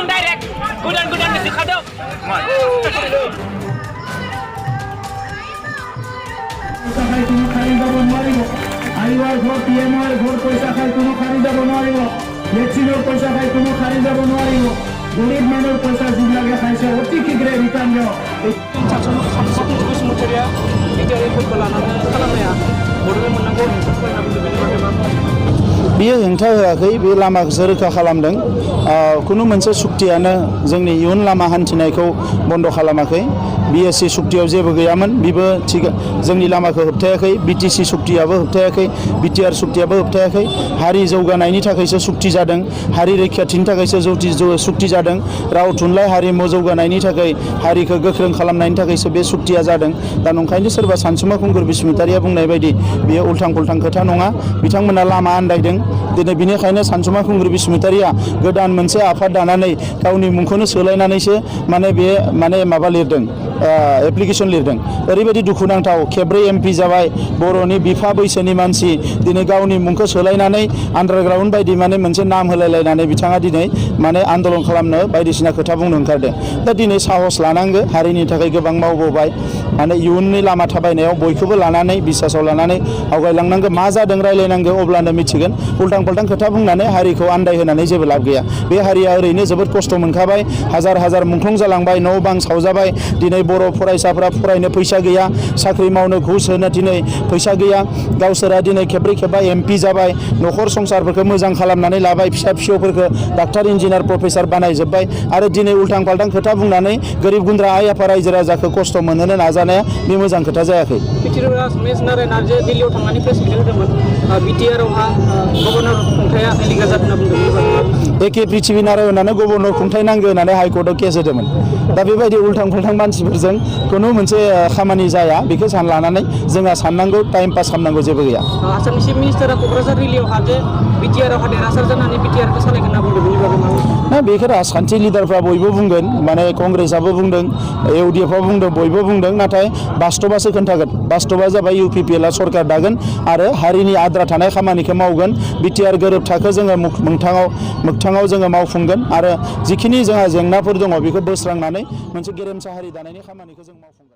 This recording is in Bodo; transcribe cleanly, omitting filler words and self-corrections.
direct. Gudan mesti kado. কোনো খারিদা বনোয়ারিব আইওয়ার ঘর পিএমআর ঘর পয়সা খাই কোনো খারিদা বনোয়ারিব ভ্যাকসিনের পয়সা খাই কোনো খারিদা বনোয়ারিব গরিব মানুষ পয়সা যিবিলাকে খাইছে অতি শীঘ্ৰে ৰিটাৰ্ণ দিয়ক मुचुरिया itu football anak खालामनाया बड'लेण्ड मोननांगौ हेंथा बियो हेंथा होआखै बे लामाखौसो रोखा खालामदों कुनु मोनसे सुक्तियानो जोंनि इयुन लामा हान्थिनायखौ बन्द खालामाखै बिएससि सुक्तियाव जेबो गैयामोन बिबो थिग जोंनि लामाखौ होबथायाखै बिटिसि सुक्तियाबो होबथायाखै बिटिआर सुक्तियाबो होबथायाखै हारि जौगानायनि थाखायसो सुक्ति जादों हारि रैखाथिनि थाखायसो सुक्ति जादों राव थुनलाइ हारिमु जौगानायनि थाखाय हारिखौ गोख्रों खालामनायनि थाखायसो बे सुक्तिया जादों दा नंखायनो सोरबा सानसुमा खुंगुर बसुमतारिया बुंनाय बायदि बेयो उल्थां फाल्थां खोथा नङा बिथांमोना लामा आन्दायदों दिनै बिनिखायनो सानसुमा खुंगुर बसुमतारिया गोदान मोनसे आफाद दानानै गावनि मुंखौनो सोलायनानैसो माने माबा लिरदों एप्लिकेशन लिरदों ओरैबायदि दुखुनांथाव खेब्रै एमपि जाबाय बर'नि बिफा बैसोनि मानसि दिनै गावनि मुंखौ सोलायनानै आन्डारग्राउन्ड बायदि माने मोनसे नाम होलायलायनानै बिथाङा दिनै माने आन्दोलन खालामनो बायदिसिना खोथा बुंनो ओंखारदों दा दिनै साहस लानांगौ हारिनि थाखाय गोबां मावबोबाय माने इयुननि लामा थाबायनायाव बयखौबो लानानै बिसासाव लानानै आवगायलांनांगौ मा जादों रायलायनांगौ अब्लानो मिथिगोन उल्थां फाल्थां खोथा बुंनानै हारिखौ आन्दायहोनानै जेबो लाब गैया बे हारिया ओरैनो जोबोद खस्थ' मोनखाबाय हाजार हाजार मुंख्लं जालांबाय न' बां सावजाबाय दिनै बर' फरायसाफ्रा फरायनो फैसा गैया साख्रि मावनो घुस होनो दिनै फैसा गैया गावसोरा दिनै खेब्रै खेबबा एमपि जाबाय न'खर संसारफोरखौ मोजां खालामनानै लाबाय फिसा फिसौफोरखौ डाक्टार इन्जिनियार प्रफेसर बानायजोब्बाय आरो दिनै उल्थां फाल्थां खोथा बुंनानै गोरिब गुन्द्रा आइ आफा रायजो राजाखौ खस्थ' मोनहोनो नाजानाया बे मोजां खोथा जायाखै रमेश नारायणआ दिल्लीयाव थांनानै प्रेस मिटिं होदोंमोन बिटिआरआवहा गभर्नर खुंथाया एलिगा जादों होनना बुंदों एके पृथ्वी नारायणआनो गभर्नर खुंथाय नांगौ होननानै हाइकर्टआव केस होदोंमोन दा बेबायदि उल्थां फाल्थां मानसिफोरजों खुनु मोनसे खामानि जाया बेखौ लानानै जोंहा साननांगौ टाइम पास खालामनांगौ जेबो गैया आसामनि चिफ मिनिस्टारा क'क्राझार रेलियावहा जे बिटिआरआवहा देरहासार जानानै बिटिआरखौ सालायगोन होनना बुंदों बेनि बागै ना बेखौ राजखान्थि लिडारफ्रा बयबो बुंगोन माने कंग्रेसआबो बुंदों इउडिएफआ बुंदों बयबो बुंदों नाथाय बास्तबासो खोन्थागोन बास्तबा जाबाय इउपिपिएलआ सरकार दागोन आरो हारिनि आद्रा थानाय खामानिखौ मावगोन बिटिआर गोरोबथाखौ जोङो मोगथाङाव जोङो मावफुंगोन आरो जिखिनि जोंहा जेंनाफोर दङ बेखौ बोस्रांनानै मोनसे गेरेमसा हारि दानायनि खामानिखौ जों मावफुंगोन